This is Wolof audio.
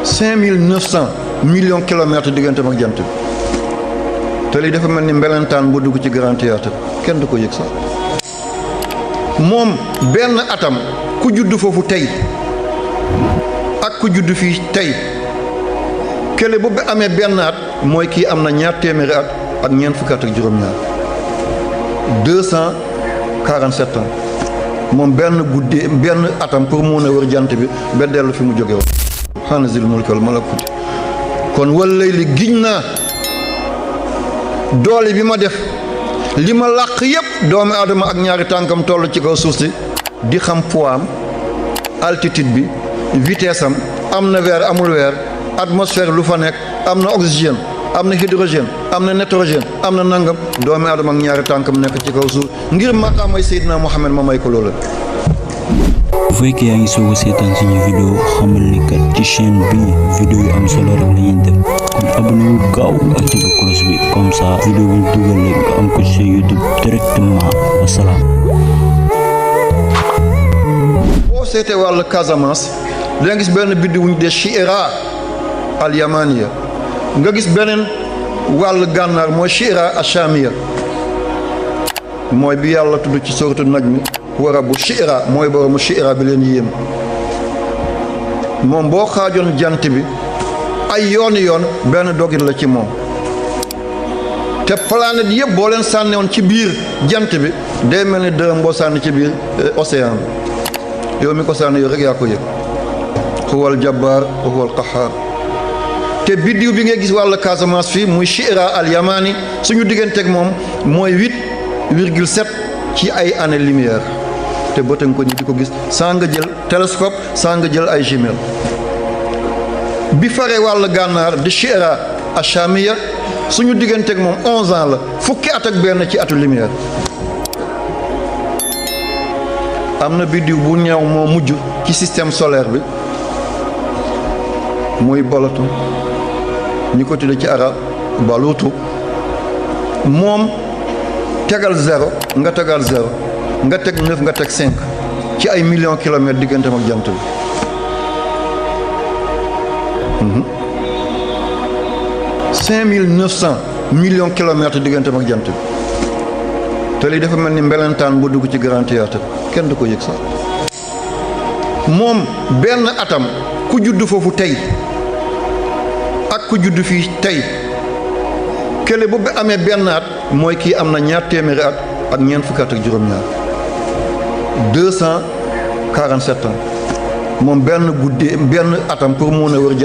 5900 millions kilomètres digganteem ak jant bi te lii dafa mel ni mbelentaan bu dugg ci Grand Théâtre kenn du ko yëg sax moom benn atam ku judd foofu tey ak ku judd fii tey kële bu amee benn at mooy kii am na ñaar téeméeri at ak ñeent fukki at ak juróom-ñaar 247 ans moom benn guddi benn atam pour mun a wër jant bi ba dellu fi mu jóge woon xanazil mulkal malakuti kon wallay li giñ naa doole bi ma def li ma làq yépp doomu aadama ak ñaari tànkam toll ci kaw suuf si di xam poids am altitude bi vitesse am na weer amul weer atmosphère lu fa nekk am na oxygène am na hydrogène am na nitrogène am na nangam doomu aadama ak ñaari tànkam nekk ci kaw suuf ngir maqaamay Seydina Muhammad ma may ko loola. bu fekkee yaa ngi soog a seetaan suñu vidéo xamal ni kat ci chaîne bi vidéo yu am solo rek lañuy def kon abonné wu gaaw activé cloche bi comme ça vidéo bu dugal rek nga am ko ci YouTube directement wasalaam. boo seetee wàllu Casamance da nga gis benn biddiw wuñ de Chihra al Yamaniya nga gis beneen wàllu gànnaar mooy Chihra Achamiya mooy bi yàlla tudd ci sourate Najm wa rabbu Chihra mooy boromu Chihra bi leen yéem moom boo xaajoon jant bi ay yoon benn dogit la ci moom te planète yëpp boo leen sànnewoon ci biir jant bi day mel ni dërëm boo sànni ci biir océan bi yow mi ko sànni yow rek yaa ko yëg huwal jabbaar wa huwal qahhaar te biddiw bi ngay gis wàllu Casamance fii muy Chihra al Yamani suñu digganteeg moom mooy 8,7 ci ay années lumière te bëtan ko ni di ko gis saa nga jël télescope saa nga jël ay jumelles bi faree wàllu gànnaar di Chihra Achamiya suñu digganteeg moom 11 ans la fukki at ak benn ci atu lumière am na biddiw bu ñëw moo mujj ci système solaire bi muy Boloton ñi ko tudde ci arab baluutu moom tegal 0 nga tegal 0 nga teg 9 nga teg 5 ci ay millions kilomètres digganteem ak jant bi 5900 millions kilomètres digganteem ak jant bi te lii dafa mel ni mbelentaan bu dugg ci Grand Théâtre kenn du ko yëg sax moom benn atam ku judd foofu tey ak ku judd fii tey kële bu amee benn at mooy kii am na ñaar téeméeri at ak ñeent fukki at ak juróom-ñaar 247 ans moom benn guddi benn atam pour mun a wër jant